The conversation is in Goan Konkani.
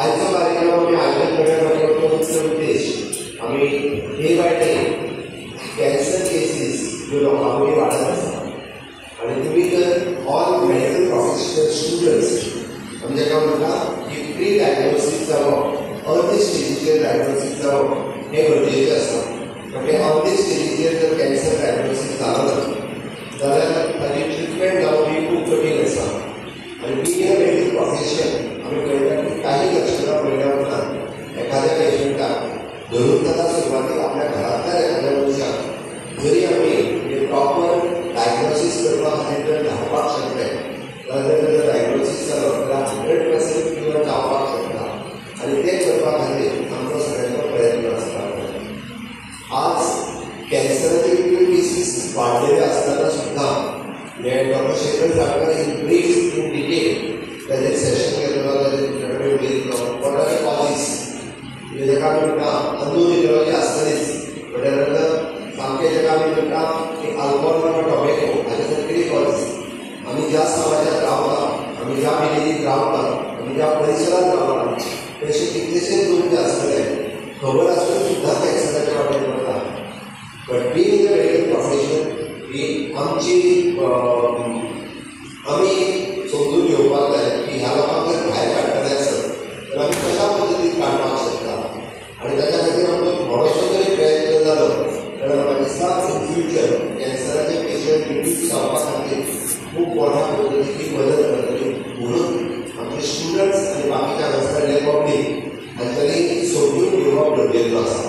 आजचो कार्यक्रम आमी आयोजन करण्या फाटलो मुख्य उद्देश आमी day by day cancer cases ज्यो लोकां मदीं वाडत आसा आनी तुमी जर ऑल मेडिकल प्रोफेशनल स्टुडंट्स आमी जाका म्हणटा की प्री डायग्नोसीस जावप, अर्ली स्टेजीचेर डायग्नोसीस जावप हें गरजेचें आसा. म्हणजे अर्ली स्टेजीचेर जर कॅन्सर डायग्नोसीस जालो ना जाल्यार ताची ट्रिटमेंट जावप ही खूब कठीण आसा. आनी बीइंग अ मेडिकल प्रोफेशन आमी पळयता की काही लक्षणां पळयल्या उपरांत एखाद्या पेशंटाक धरून ताका सुरवातीक आपल्या घरांतल्या एखाद्या मनशाक जरी आमी प्रॉपर डायग्नोसीस करपा खातीर जर धाडपाक शकले जाल्यार जर ताजो डायग्नोसीस जालो जाल्यार 100% क्युअर जावपाक शकता आनी तें करपा खातीर आमचो सगळ्यांचो प्रयत्न आसता. आज कॅन्सराचे इतल्यो केसीस वाडलेले आसतना सुद्दां doctor Shekhar Salkar in brief in detail ताजेर सेशन घेतलो, ताजेर तुमच्या कडेन उलयतलो. What are the causes, म्हणजे जाका आमी म्हणटा अननोन इटिओलॉजी आसतलीच, बट नंतर सामकें जाका आमी म्हणटा की अल्कोहोल किंवा टोबॅको हाचे सारकेली कॉजीस. आमी ज्या समाजात रावता, आमी ज्या विलेजीत रावता, आमी ज्या परिसरात रावता तशे कितलेशेच लोक जे आसतले खबर आसून सुद्दां कॅन्सराच्या वाटेन वता. But being a medical profession ही आमची आमी समजून घेवपाक जाय की ह्या लोकांक जर भायर काडटले आसत तर आमी कशा पद्दतीन काडपाक शकता आनी ताच्या खातीर आमचो थोडोसो तरी प्रयत्न जालो जाल्यार म्हाका दिसता इन फ्युचर कॅन्सराचे पेशंट रिड्यूस जावपा खातीर खूब मोठ्या पद्दतीची मदत जातली. म्हणून आमचे स्टुडंट्स आनी बाकीच्या हांगासरले पब्लीक हांच्यांनी समजून घेवप गरजेचो आसा.